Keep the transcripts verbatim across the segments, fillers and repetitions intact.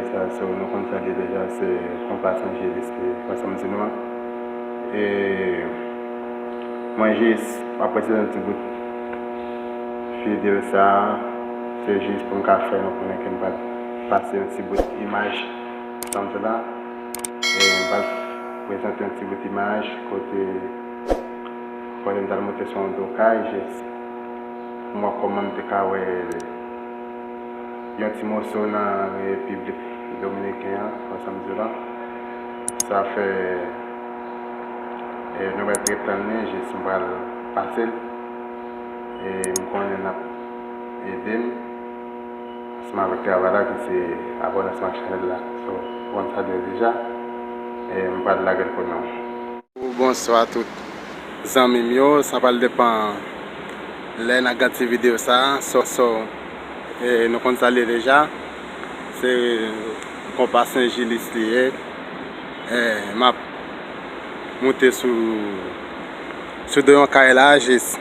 Sa, so, nou konn sa li deja, se konpa Saint Gilles li, wè sa m di nou an. E mwen jis ap prezante yon ti bout videyo sa, se jis pou m ka fè nou konnen ke m pral pase yon ti bout imaj, sa m di la. E m pral prezante yon ti bout imaj kote, kote m t al monte sou yon do kay, jis pou m wè kòman m te ka wè yon ti moso nan Repiblik Dominiken an, wè sa m di w la. Sa fè, e, nou mèt ret tann li, jis m pral pase l. E m konnen n ap ede m ansanm avèk travay la ki se abòne ansanm ak chanèl la. So, ou konn sa l ye deja. E m pral lage l pou nou. Bonswa tout zanmi m yo, sa pral depann lè n ap gade ti videyo sa. So, so, e, nou konn sa l ye deja. Se konpa Saint Gilles li ye. E, m ap monte sou, sou do yon kay la, jis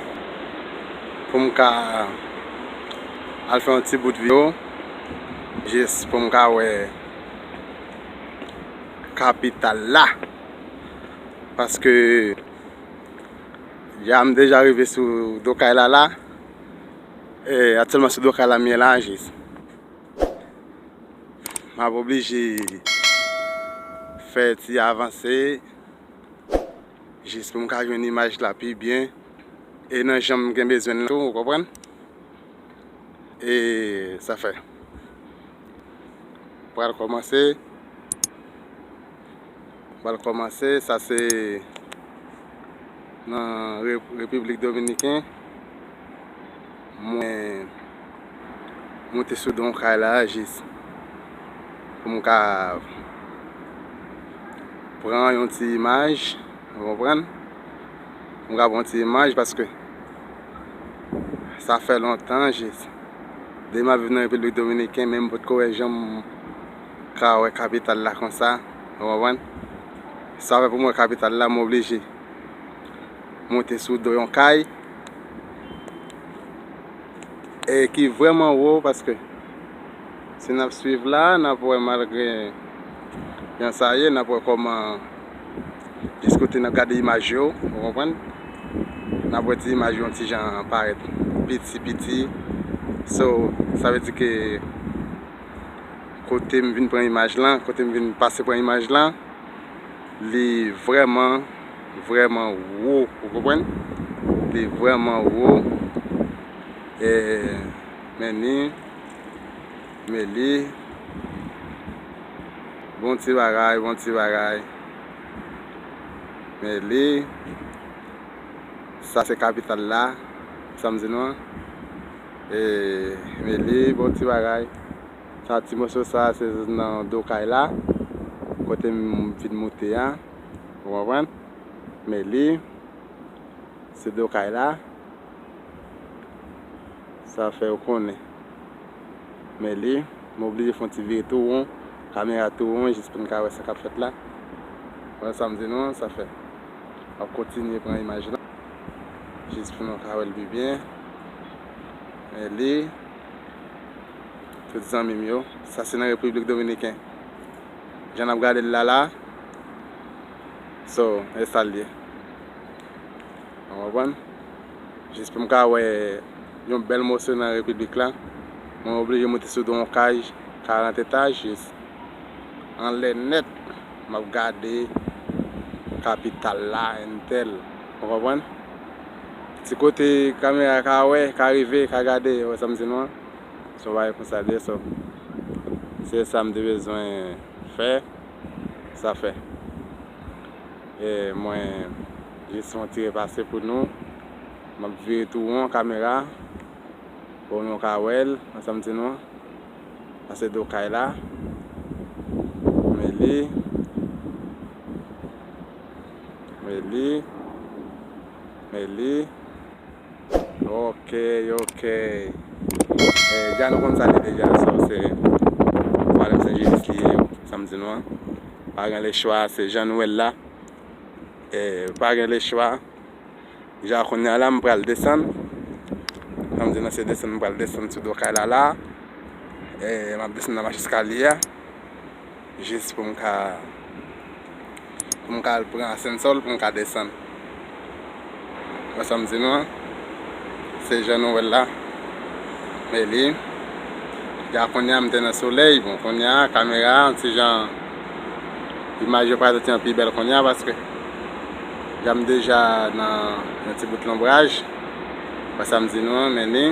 pou m ka al fè yon ti bout videyo, jis pou m ka wè kapital la. Paske ya m deja rive sou do kay la la. E, aktyèlman sou do kay la m ye la, jis m ap oblije fè ti avanse, jis pou m ka jwenn imaj la pi byen. E nan jan m gen bezwen l tou, ou konprann? E sa fè. Pral kòmanse. Pral kòmanse. Sa se nan Re-, Repiblik Dominiken. Mwen monte sou do yon kay la, jis pou m ka pran yon ti imaj. Ou konprann? M ka pran ti imaj paske sa fè lontan jis depi m ap viv nan Repiblik Dominiken, men m potko wè janm ka wè kapital la konsa. Ou konprann? Sa fè pou m wè kapital la, m oblije monte sou do yon kay. E ki vrèman wo, paske si n ap swiv la, n ap wè malgre jan sa ye, n ap wè kòman jis kote n ap gade imaj yo, ou konprann? N ap wè ti imaj yo yon ti jan parèt piti piti. So, sa vle di ke kote m vin pran imaj lan, kote m vin pase pran imaj lan, li vrèman, vrèman wo, ou konprann? Li vrèman wo. E, men li, men li, bon ti bagay, bon ti bagay. Men li, sa se kapital la, sa m di nou an. E, men li, bon ti bagay. Sa ti moso sa, se nan do kay la, kote m vin moute a, ou konprann? Men li, se do kay la, sa fè ou konnen. Men li, m oblije fè yon ti vire tou won, kamera tou won, jis pou n ka wè sa k ap fèt la. Wè sa m di nou an, sa fè. M ap kontinye pran imaj la, jis pou nou ka wè l pi byen. Men li, tout zanmi m yo, sa se nan Repiblik Dominiken. Jan n ap gade l la la, so, e sa l ye. Ou konprann? Jis pou m ka wè yon bèl moso nan Repiblik la, mwen oblije moute sou do yon kay karant etaj, jis anlè nèt, m ap gade kapital la, entèl. Ou konprann? Ti kote kamera ka wè, ka rive, ka gade, ou wè sa m di nou an? Se yon bagay konsa l ye, so, se sa m te bezwen fè, sa fè. E mwen jis fè yon ti repase pou nou. M ap vire tou won kamera pou nou ka wè l, wè sa m di nou an. Sa se do kay la. Men li. Men li. Men li. Ok, ok. E, dja nou konn sa li deja, so se pwoblèm Saint Gilles li ye, sa m di nou an. Pa gen lechwa, se jan nou wè l la. E, pa gen lechwa. Ja kounye a la, m pral desann. Sa m di nou, se desann, m pral desann sou do kay la la. E, m ap desann nan mach eskalye a. Jis pou m ka, pou m ka al pran asensò l, pou m ka desann. Wè sa m di nou an? Se jan nou wè l la. Men li, ja kounye a m te nan solèy, bon, kounye a kamera a, ti jan, imaj yo parèt yon ti jan pi bèl kounye a, paske ja m deja nan yon ti bout lonbraj. Wè sa m di nou an? Men li,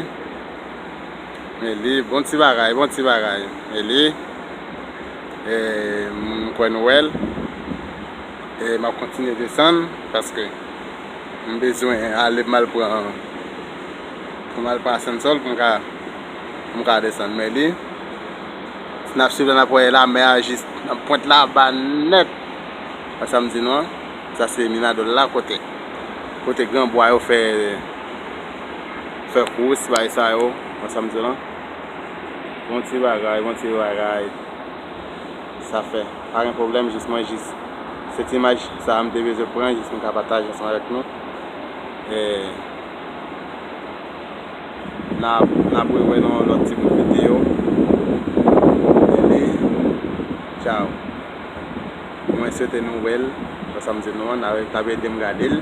men li, bon ti bagay, bon ti bagay. Men li, e, m kwè nou wè l. E m ap kontinye desann, paske m bezwen ale, m al pran, pou m al pran asensò l pou m ka, pou m ka desann. Men li, si n ap swiv la, n ap wè lamè a jis nan pwent laba nèt. Wè sa m di nou an? Sa se Minadòl la, kote, kote granbwa yo fè, fè kous, bay sa yo. Wè sa m di w lan? Bon ti bagay, bon ti bagay. Sa fè. Pa gen pwoblèm, jis mwen, jis se ti imaj sa a m te bezwen pran, jis m ka pataje ansanm avèk nou. E n ap, n ap rewè nan yon lòt ti bout videyo. Bèle, tchaw. Mwen swete nou wè l, wè sa m di nou an, n ap, n ap ede m gade l.